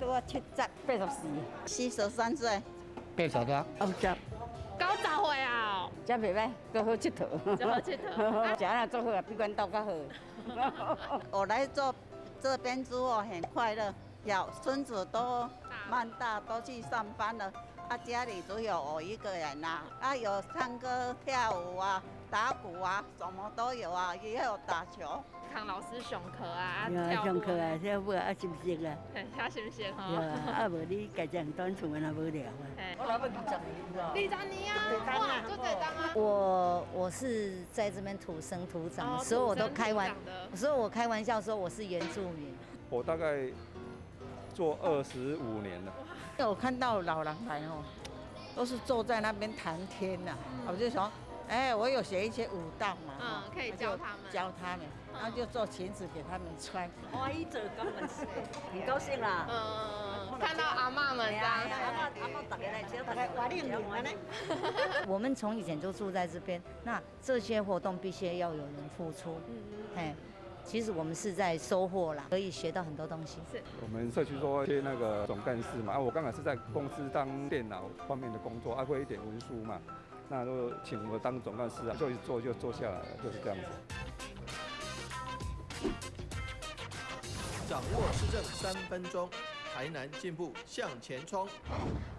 我拄仔70。84。43岁。 88。50。90岁啊！遮袂䆀，足好𨑨迌。足好𨑨迌。食啊足好啊，比阮兜較好。我來做這邊之後很快樂，小孫子都蠻大，都去上班了，啊，家裡只有我一個人啦。啊，有唱歌跳舞啊，打鼓啊，什麼都有啊，也有打球。康老師上課啊，跳舞。上課啊，跳舞啊，心息啊。較心息吼。啊，無你家己踮厝若無聊啊。我來20年了。20年啊！哇，足濟冬啊！我是在這邊土生土長，所以我都開玩，所以我開玩笑說我是原住民。我大概做25年了。我看到老人來哦，都是坐在那邊談天吶，我就說，哎，我有學一些舞蹈嘛，可以教他們，教他們，然後就做裙子給他們穿。哇，伊做工嘛是很高興啦。看到阿嬤們這樣，阿嬤阿嬤大家來吃，大家歡迎你們呢。我們從以前就住在這邊，那這些活動必須要有人付出。嘿，其實我們是在收穫啦，可以學到很多東西。是。我們社區說接那個總幹事嘛，啊，我剛好是在公司當電腦方面的工作，啊，會一點文書嘛。那就請我當總幹事啊，就一做就做下來了，就是這樣子。掌握市政3分鐘，台南進步向前衝。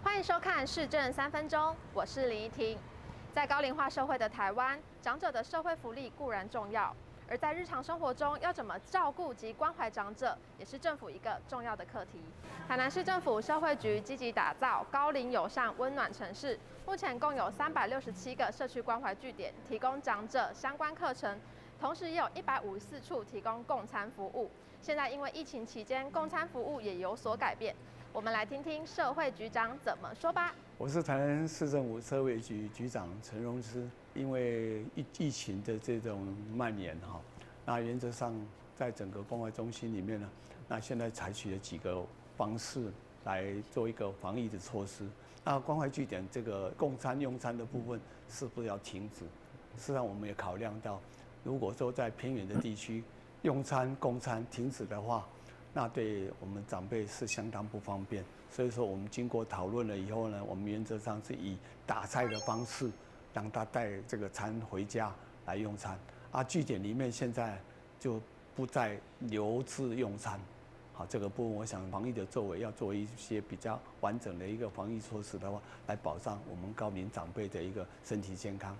歡迎收看市政三分鐘，我是林怡婷。在高齡化社會的台灣，長者的社會福利固然重要，而在日常生活中要怎麼照顧及關懷長者，也是政府一個重要的課題。台南市政府社會局積極打造高齡友善溫暖城市，目前共有367個社區關懷據點，提供長者相關課程，同時也有154處提供共餐服務。現在因為疫情期間，共餐服務也有所改變。我們來聽聽社會局長怎麼說吧。我是台南市政府社會局局長陳榮之。因為疫情的這種蔓延哈，那原則上在整個關懷中心裡面呢，那現在採取了幾個方式來做一個防疫的措施。那關懷據點這個共餐用餐的部分是不是要停止？事實上，我們也考量到，如果說在偏遠的地區用餐共餐停止的話，那對我們長輩是相當不方便。所以說，我們經過討論了以後呢，我們原則上是以打菜的方式，讓他帶這個餐回家來用餐。啊，據點裡面現在就不再留置用餐。好，這個部分我想防疫的作為要做一些比較完整的一個防疫措施的話，來保障我們高齡長輩的一個身體健康。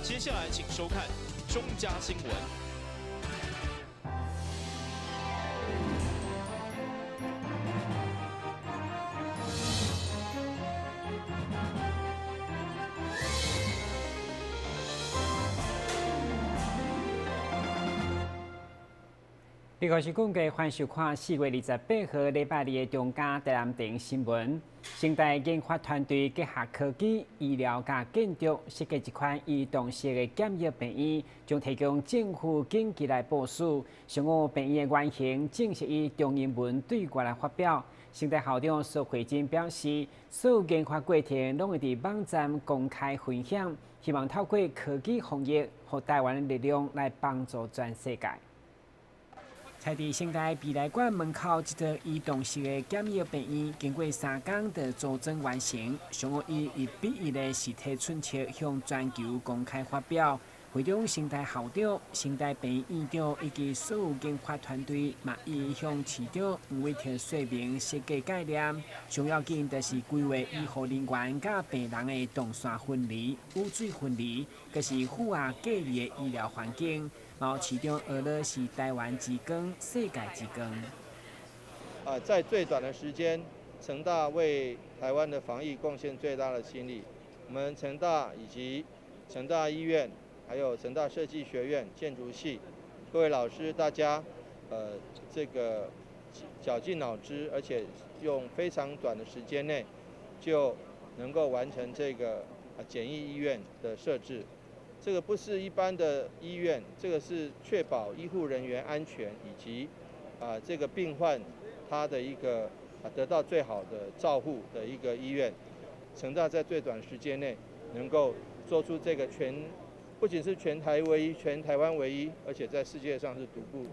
接下來請收看中嘉新聞。這個是根據歡迎收看4月28號禮拜二的中嘉台南電新聞。成大研發團隊結合科技、醫療佮建築，設計一款移動式的檢疫病院，將提供政府緊急來部署。上午病院的原型正式以中英文對外來發表。成大校長蘇惠珍表示，所有研發過程攏會佇網站公開分享，希望透過科技防疫，予台灣的力量來幫助全世界。在佇成大美來館門口，這座移動式的檢疫病院，經過3工的組裝完成。上午以1比1的實體寸尺向全球公開發表。會中，成大校長、成大病院院長以及所有研發團隊，嘛一一向市長黃偉哲說明設計概念。上要緊就是規劃醫護人員佮病人的動線分離、雨水分離，閣是符合隔離的醫療環境。嘛市長學了是台灣之光，世界之光。啊，在最短的時間，成大為台灣的防疫貢獻最大的心力。我們成大以及成大醫院，還有成大設計學院建築系各位老師，大家，這個絞盡腦汁，而且用非常短的時間內，就能夠完成這個簡易醫院的設置。這個不是一般的醫院，這個是確保醫護人員安全以及這個病患他的一個得到最好的照護的一個醫院。成大在最短時間內能夠做出這個不僅是全台唯一、全台灣唯一，而且在世界上是獨步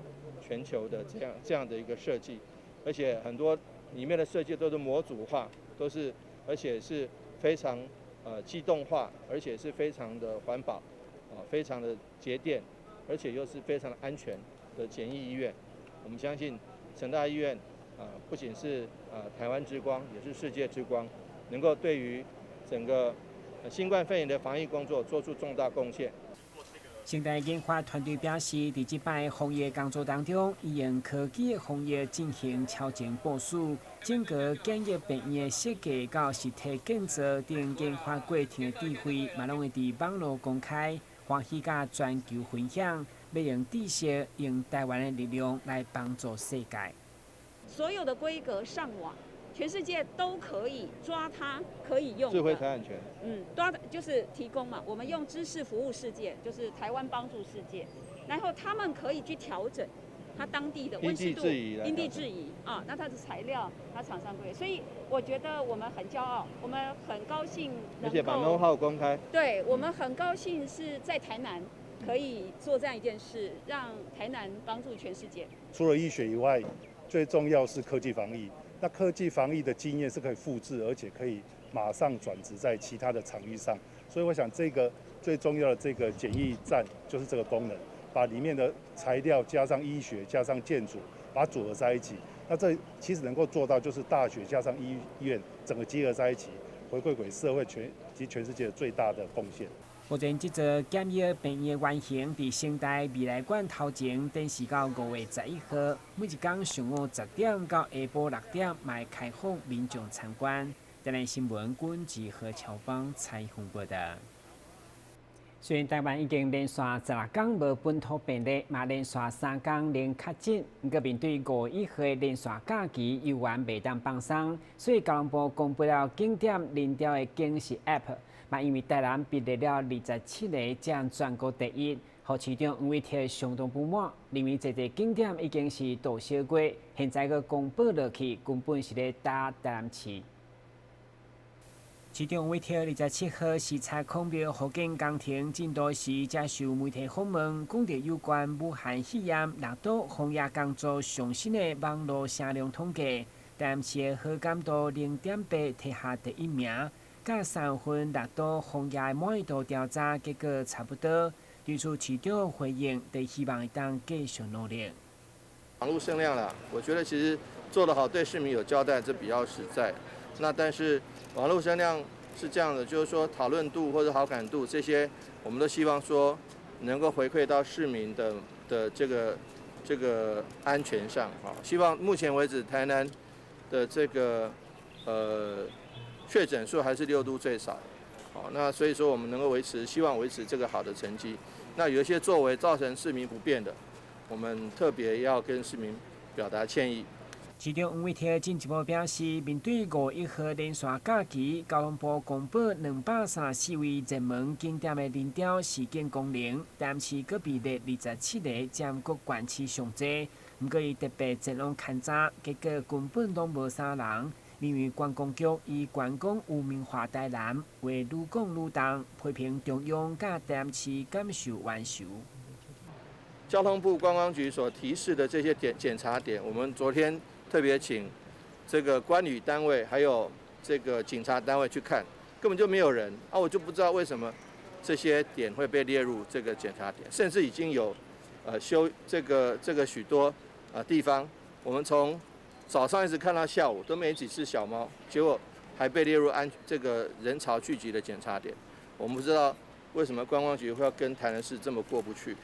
全球的這樣的一個設計，而且很多裡面的設計都是模組化，都是而且是非常機動化，而且是非常的環保，啊，非常的節電，而且又是非常的安全的簡易醫院。我們相信成大醫院啊，不僅是台灣之光，也是世界之光，能夠對於整個新冠肺炎的防疫工作做出重大貢獻。成大研發團隊表示，佇這擺防疫工作當中，伊用科技的防疫進行超前部署，整個簡易病院的設計到實體建造等研發過程的智慧，嘛攏會佇網路公開，歡喜佮全球分享，欲用知識，用台灣的力量來幫助世界。所有的規格上網，全世界都可以抓它，可以用。智慧財產權。抓的就是提供嘛，我們用知識服務世界，就是台灣幫助世界，然後他們可以去調整它當地的溫濕度，因地制宜啊，那它的材料，它廠商規，所以我覺得我們很驕傲，我們很高興，而且把 know how 公開。對，我們很高興是在台南可以做這樣一件事，讓台南幫助全世界。除了醫學以外，最重要是科技防疫。那科技防疫的經驗是可以複製，而且可以馬上轉職在其他的場域上。所以我想，這個最重要的這個檢疫站就是這個功能，把裡面的材料加上醫學加上建築，把它組合在一起。那這其實能夠做到，就是大學加上醫院整個結合在一起，回饋給社會全及全世界最大的貢獻。目前這座簡易病院原型佇成大未來館頭前展示到5月11號，每一工上午10點到下晡6點，嘛會開放民眾參觀。台南新聞軍志何喬芳採訪報導。雖然台灣已經連續16工無本土病例，嘛連續3工零確診，毋過面對5月1號連續假期猶原袂當放鬆，所以交通部公布了景點人潮的警示 App，嘛因為台南被列了27個佔全國第一，予市長黃偉哲相當不滿，認為這個景點已經是導燒過，現在閣公布落去，根本是咧打台南市。市長黃偉哲27號視察孔廟復建工程進度時，接受媒體訪問，講著有關武漢肺炎六都防疫工作上新的網路聲量統計，台南市的好感度0.8摕下第一名，佮3月份六都防疫滿意度調查結果差不多。對此市長回應，就希望會當繼續努力。網路聲量啦，我覺得其實做得好，對市民有交代，這比較實在。那但是網路聲量是這樣的，就是說討論度或者好感度這些，我們都希望說能夠回饋到市民的這個安全上啊。希望目前為止台南的這個確診數還是六都最少，好，那所以說我們能夠維持，希望維持這個好的成績。那有一些作為造成市民不便的，我們特別要跟市民表達歉意。市長黃偉哲進一步表示，面對5月1號連續假期，交通部公布234位熱門景點的人潮事件功能，但是閣被列27個佔各縣市上濟。毋過伊特別前往勘查，結果根本攏無啥人。認為觀光局以觀光污名化台南，話愈講愈重，批評中央佮台南市感受冤仇。交通部觀光局所提示的這些點檢查點，我們昨天特別請這個觀旅單位還有這個警察單位去看，根本就沒有人啊！我就不知道為什麼這些點會被列入這個檢查點，甚至已經有修這個許多啊地方，我們從早上一直看到下午都沒幾隻小貓，結果還被列入安這個人潮聚集的檢查點，我們不知道為什麼觀光局會要跟台南市這麼過不去。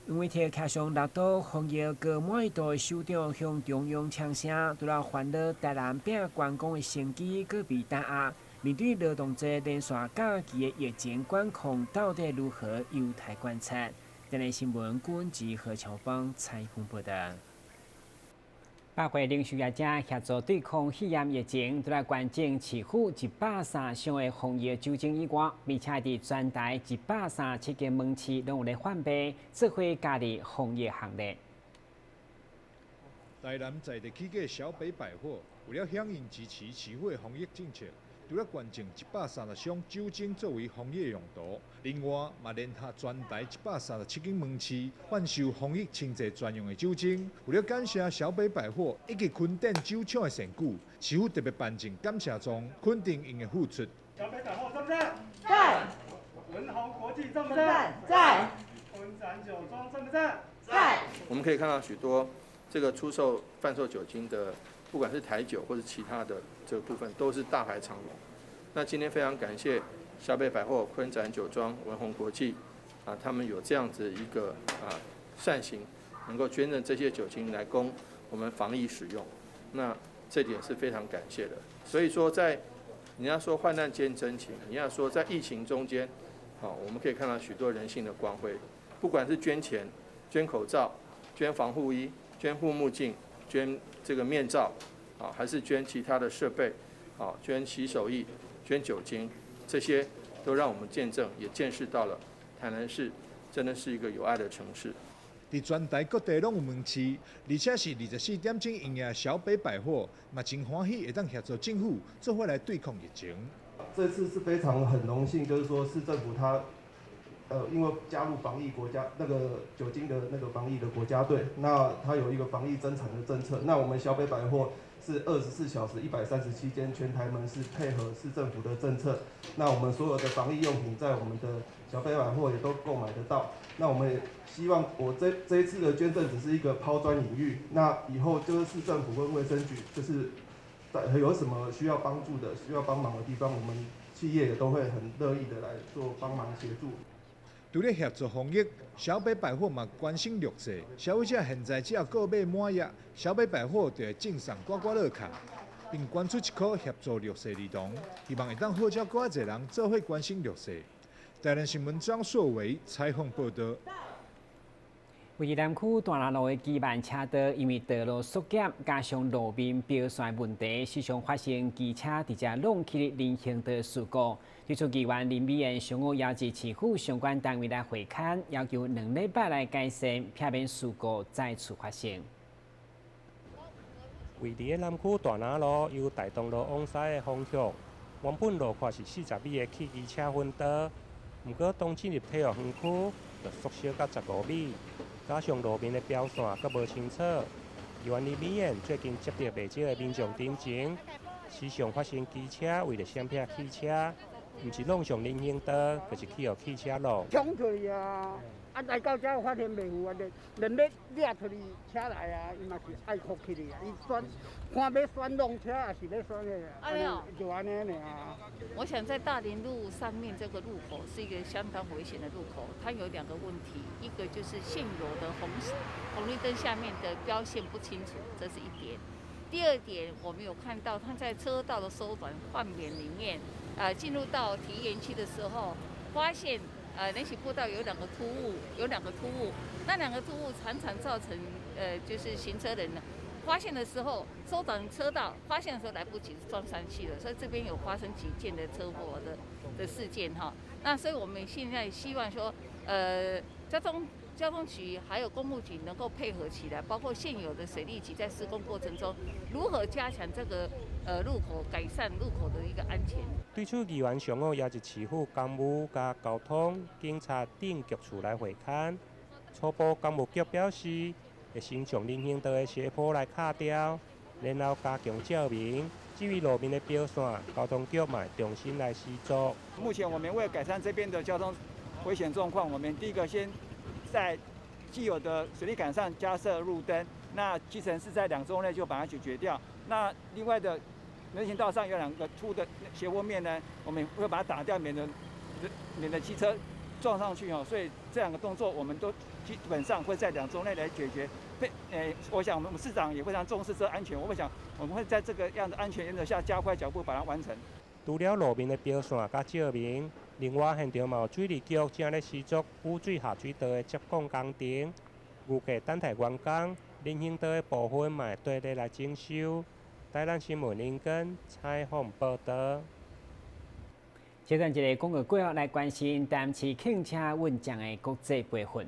黃偉哲徛上六都防疫高滿意度的首長向中央呛聲，除了煩惱台南拼觀光的生機閣被打壓，面對勞動節連續假期的疫情管控到底如何，有待觀察。台南新聞軍志何喬芳採訪報導。百貨零售業者協助對抗肺炎疫情，除了捐贈市府130箱的防疫酒精以外，並且佇全台137間門市攏有咧販賣，做伙加入防疫行列。台南在地起家小北百貨，為了響應支持市府的防疫政策，除了捐贈130箱酒精作為防疫用途，另外嘛聯合全台137間門市販售防疫清潔專用的酒精。為了感謝小北百貨以及坤鼎酒廠的善舉，市府特別頒贈感謝狀，肯定𪜶的付出。小北百貨在不在？在。文宏國際在不在？在。坤展酒莊在不在？在。我們可以看到許多這個出售販售酒精的，不管是台酒或者其他的這個部分，都是大排長龍。那今天非常感謝小北百貨、坤展酒莊、文宏國際，啊，他們有這樣子一個善行，能夠捐贈這些酒精來供我們防疫使用。那這點是非常感謝的。所以說，在你要說患難見真情，你要說在疫情中間，好，我們可以看到許多人性的光輝，不管是捐錢、捐口罩、捐防護衣、捐護目鏡、捐這個面罩，啊，還是捐其他的設備，啊，捐洗手液、捐酒精，這些都讓我們見證，也見識到了台南市真的是一個有愛的城市。佇全台各地攏有門市，而且是24點鐘營業小北百貨，嘛真歡喜會當協助政府做伙來對抗疫情。這次是非常很榮幸，就是說市政府他，因為加入防疫國家那個酒精的那個防疫的國家隊，那他有一個防疫增產的政策，那我們小北百貨是24小時137間全台門市配合市政府的政策，那我們所有的防疫用品在我們的小北百貨也都購買得到。那我們也希望我這一次的捐贈只是一個拋磚引玉，那以後就是市政府跟衛生局就是在有什麼需要幫助的、需要幫忙的地方，我們企業也都會很樂意的來做幫忙協助。除了協助防疫，小北百貨嘛關心弱勢消費者。現在只要購買滿額，小北百貨就會贈送刮刮樂卡，並捐出1箍協助弱勢兒童，希望會當號召閣較濟人做伙關心弱勢。台南新聞張碩偉採訪報道。位於南區大拿路的機慢車道，因為道路縮減，加上路面標線問題，時常發生機車佇遮挵起人行道事故。對此，議員林美燕上午邀集市府相關單位來會勘，要求2禮拜內改善，避免事故再次發生。位佇南區大拿路由大同路往西的方向，原本路闊是40米的汽機車分道，毋過當進入體育園區，就縮小到15米。加上路面的標線閣無清楚，議員林美燕最近接到袂少的民眾陳情，時常發生機車為著閃避汽車，毋是挵上人行道，就是去予汽車挵。衝出去啊！啊，來到遮發現袂有啊，連欲掠出去車來啊，伊嘛是愛哭起去啊！伊選看欲選挵車，抑是欲選彼个，就按呢爾。我想在大連路上面這個路口是一個相當危險的路口，它有兩個問題，一個就是現有的紅綠燈下面的標線不清楚，這是一點。第二點，我們有看到它在車道的縮短換免裡面，進入到體育園區的時候，發現人行步道有兩個突兀，有兩個突兀，那兩個突兀常常造成就是行車人呢，發現的時候縮短車道，發現的時候來不及撞上去了，所以這邊有發生幾件的車禍的事件哈。那所以我們現在希望說，交通局還有工務局能夠配合起來，包括現有的水利局在施工過程中，如何加強這個路口，改善路口的一個安全。對此，議員上午邀集市府工務佮交通、警察等局處來會勘。初步工務局表示，會先將人行道的斜坡來卡掉，然後加強照明。至於路面的標線，交通局嘛重新來施作。目前我們為改善這邊的交通危險狀況，我們第一個先在既有的水利桿上加設路燈，那基層是在2週內就把它解決掉。那另外的人行道上有兩個凸的斜坡面呢，我們會把它打掉，免得機車撞上去哦。所以這兩個動作，我們都基本上會在2週內來解決。我想我們市長也非常重視這安全，我會想我們會在這個樣的安全原則下加快腳步把它完成。除了路面的標線佮照明，另外現場嘛有水利局正咧施作雨水下水道的接管工程，預計等待完工，人行道的部分嘛會綴咧來整修。台南新聞林根採訪報道。這段一个廣告過後，來關心台南市客車運將的國際培訓。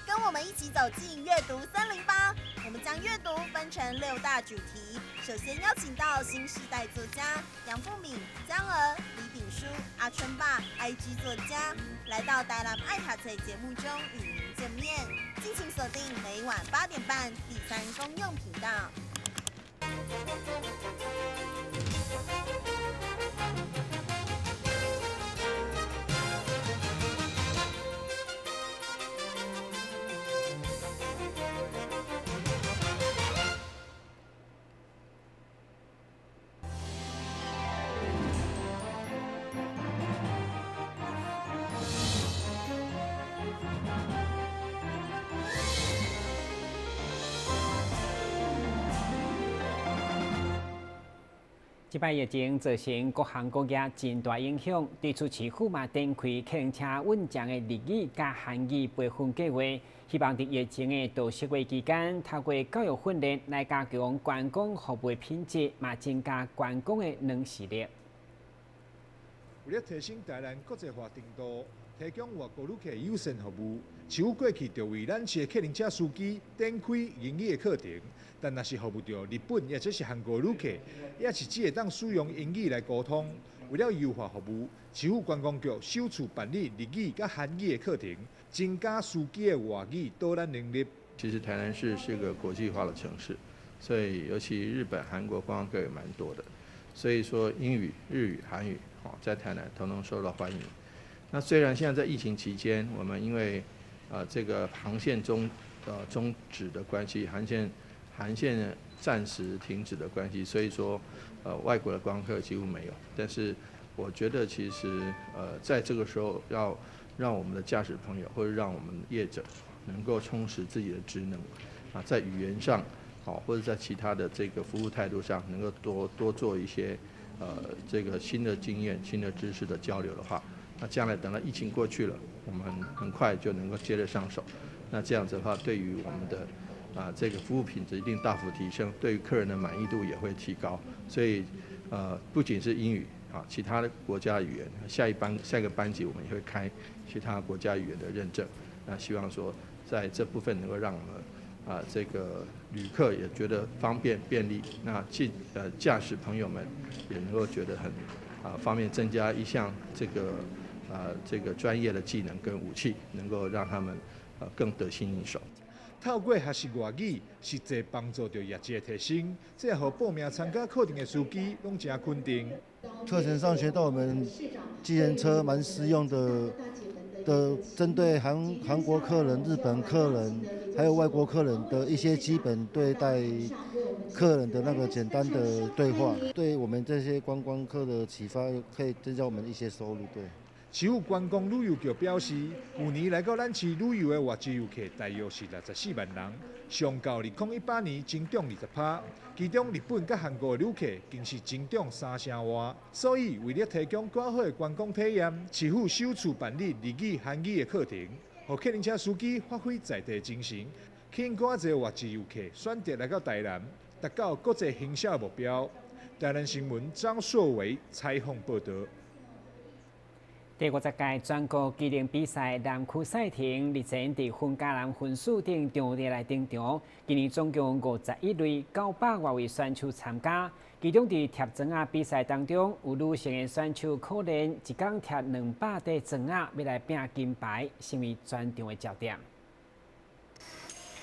跟我們一起走進閱讀308，我我們將閱讀分成六大主題，首先邀請到新世代作家楊富敏、江娥、李炳書、阿春爸、IG 作家，來到台南愛讀冊節目中與您見面。敬請鎖定每晚8點半第三公用頻道。這擺疫情造成各行各業真大影響，對此市府嘛展開客運車穩將的日語佮韓語培訓計劃，希望佇疫情的度釋話期間，透過教育訓練來加強觀光服務品質，嘛增加觀光的軟實力。為了提升台南國際化程度，提供外國旅客友善服務，市府過去就為咱市的客運車司機展開英語的課程。但若是服務著日本抑者是韓國旅客，也是只會當使用英語來溝通。為了優化服務，市府觀光局首次辦理日語佮韓語的課程，增加司機的外語導覽能力。其實台南市是個國際化的城市，所以尤其日本、韓國觀光客也蠻多的，所以說英語、日語、韓語，在台南統統受到歡迎。那雖然現在在疫情期間，我們因為這個航線終止的關係，航線暫時停止的關係，所以說，外國的觀光客幾乎沒有。但是，我覺得其實，在這個時候要讓我們的駕駛朋友或者讓我們業者能夠充實自己的職能，啊，在語言上，好，或者在其他的這個服務態度上，能夠多多做一些，這個新的經驗、新的知識的交流的話，那將來等到疫情過去了，我們很快就能夠接得上手。那這樣子的話，對於我們的這個服務品質一定大幅提升，對於客人的滿意度也會提高。所以，不僅是英語啊，其他的國家語言，下一班下一個班級我們也會開其他國家語言的認證。那希望說，在這部分能夠讓我們啊這個旅客也覺得方便便利，那駕駛朋友們也能夠覺得很方便，增加一項這個這個專業的技能跟武器，能夠讓他們更得心應手。透過學習外語，實際幫助著業績的提升，這予報名參加課程的司機攏誠肯定。課程上學到我們計程車蠻實用的，針對韓國客人、日本客人，還有外國客人的一些基本對待客人的那個簡單的對話，對我們這些觀光客的啟發，可以增加我們一些收入。對。市府觀光旅遊局表示，舊年來到咱市旅遊的外籍遊客大約是64萬人，上較2018年增長20%，其中日本佮韓國的旅客更是增長3成外。所以，為了提供較好的觀光體驗，市府首次辦理日語、韓語的課程，予客運車司機發揮在地精神，吸引較濟外籍遊客選擇來到台南，達到國際行銷的目標。台南新聞張碩偉採訪報導。第50屆全國技能比賽南區賽程日前佇雲嘉南分樹頂場地來登場。今年總共51類900外位選手參加，其中佇疊磚仔比賽當中，有女性的選手可憐一工疊200塊磚仔，欲來拼金牌，成為全場的焦點。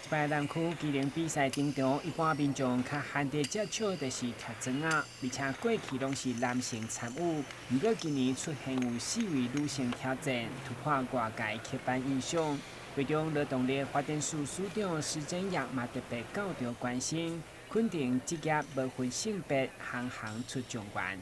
這擺南區技能比賽登場，一般民眾較罕得接觸就是疊磚仔，而且過去攏是男性參與。毋過今年出現有4位女性挑戰，突破外界刻板印象。其中勞動力發展署署長施正陽嘛特別到場關心，肯定職業無分性別，行行出狀元。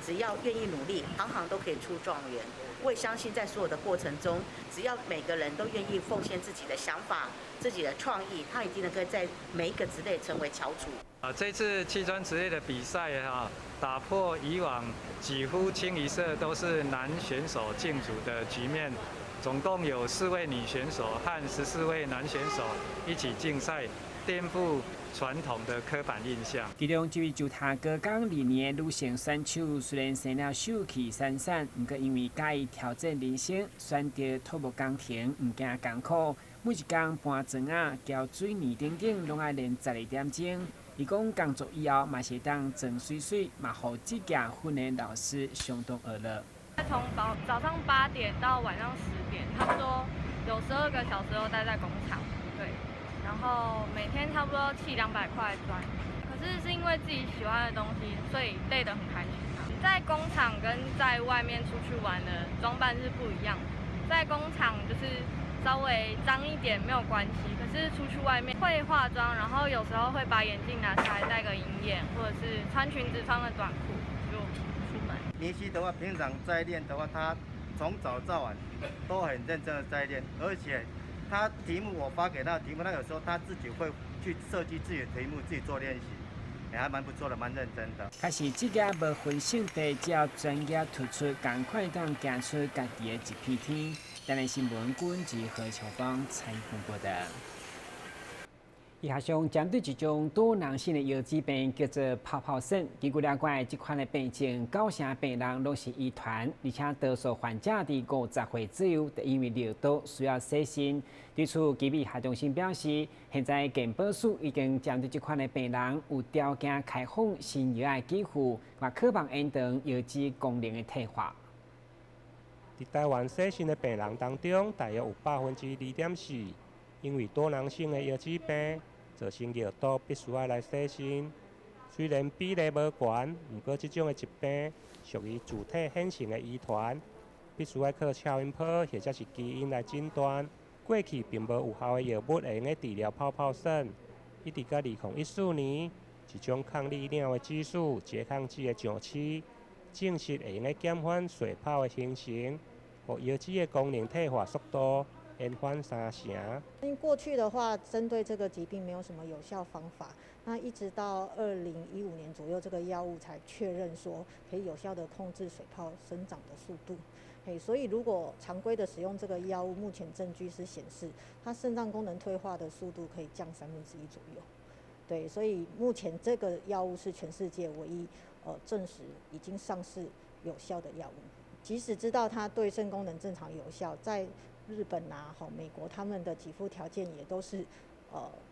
只要願意努力，行行都可以出狀元。我也相信，在所有的過程中，只要每個人都願意奉獻自己的想法、自己的創意，他一定能夠在每一個職類成為翹楚。啊，這次砌磚職業的比賽哈，打破以往幾乎清一色都是男選手競逐的局面，總共有4位女選手和14位男選手一起競賽，顛覆傳統的刻板印象。其中這位就讀高工2年的女性選手，雖然生了秀氣閃閃，毋過因為佮意挑戰人生，選擇土木工程，毋驚艱苦，每一工搬磚仔、攪水泥等等，攏愛練12點鐘。伊講工作以後嘛是會當妝媠媠，嘛予這件訓練老師相當學樂。從早上8點到晚上10點，差不多有12個小時都待在工廠，對。然後每天差不多砌200塊磚，可是是因為自己喜歡的東西，所以累得很開心。在工廠跟在外面出去玩的裝扮是不一樣的，在工廠就是稍微髒一點沒有關係，可是出去外面會化妝，然後有時候會把眼鏡拿下來戴個隱眼，或者是穿裙子穿個短褲就出門。明熙的話，平常在練的話，他從早到晚都很認真的在練，而且他題目我發給他的題目，他有時候他自己會去設計自己的題目，自己做練習，也還蠻不錯的，蠻認真的。確實，這個無分性別，只要專業突出，仝款當行出家己的一片天。台南新聞軍及何秋芳採訪報導。醫學上針對一種多囊性的腰子病，叫做泡泡腎。根據了解，這款的病症，九成病人攏是遺傳，而且多數患者佇50歲左右，就因為尿道需要洗腎。對此，奇美醫學中心表示，現在健保署已經針對這款的病人有條件開放新藥的給付，嘛可望延長腰子功能的退化。佇台灣洗腎的病人當中，大約有2.4%，因為多囊性的腰子病，造成尿道必須愛來洗腎。雖然比例無懸，毋過這種的疾病屬於自體顯性的遺傳，必須愛靠超音波或者是基因來診斷。過去並無有效的藥物會用咧治療泡泡腎，一直到2014年，一種抗利尿的激素拮抗劑的上市，證實會用咧減緩水泡的形成，予腰子的功能退化速度延緩3成。因為過去的話，針對這個疾病沒有什麼有效方法，那一直到2015年左右，這個藥物才確認說可以有效的控制水泡生長的速度。所以如果常規的使用這個藥物，目前證據是顯示它腎臟功能退化的速度可以降1/3左右。對，所以目前這個藥物是全世界唯一證實已經上市有效的藥物。即使知道它對腎功能正常有效，在日本啊、美國，他們的給付條件也都是，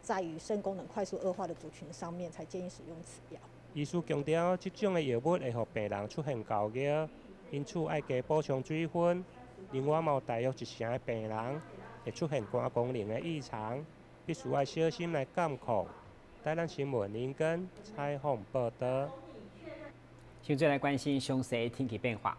在於腎功能快速惡化的族群上面，才建議使用此藥。醫師強調，這種的藥物會予病人出現高尿，因此愛加補充水分。另外，嘛有大約1成的病人會出現肝功能的異常，必須愛小心來監控。台南新聞林根採訪報導。現在來關心詳細天氣變化。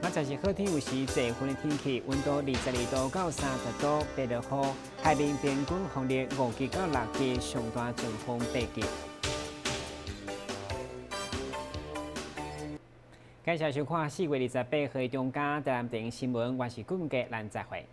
今仔是好天有時濟雲的天氣，溫度22度到30度，白落雨，海面平均風力5級到6級，上大陣風8級。感謝收看4月28號中間台南電視新聞，我是顧文傑，咱再會。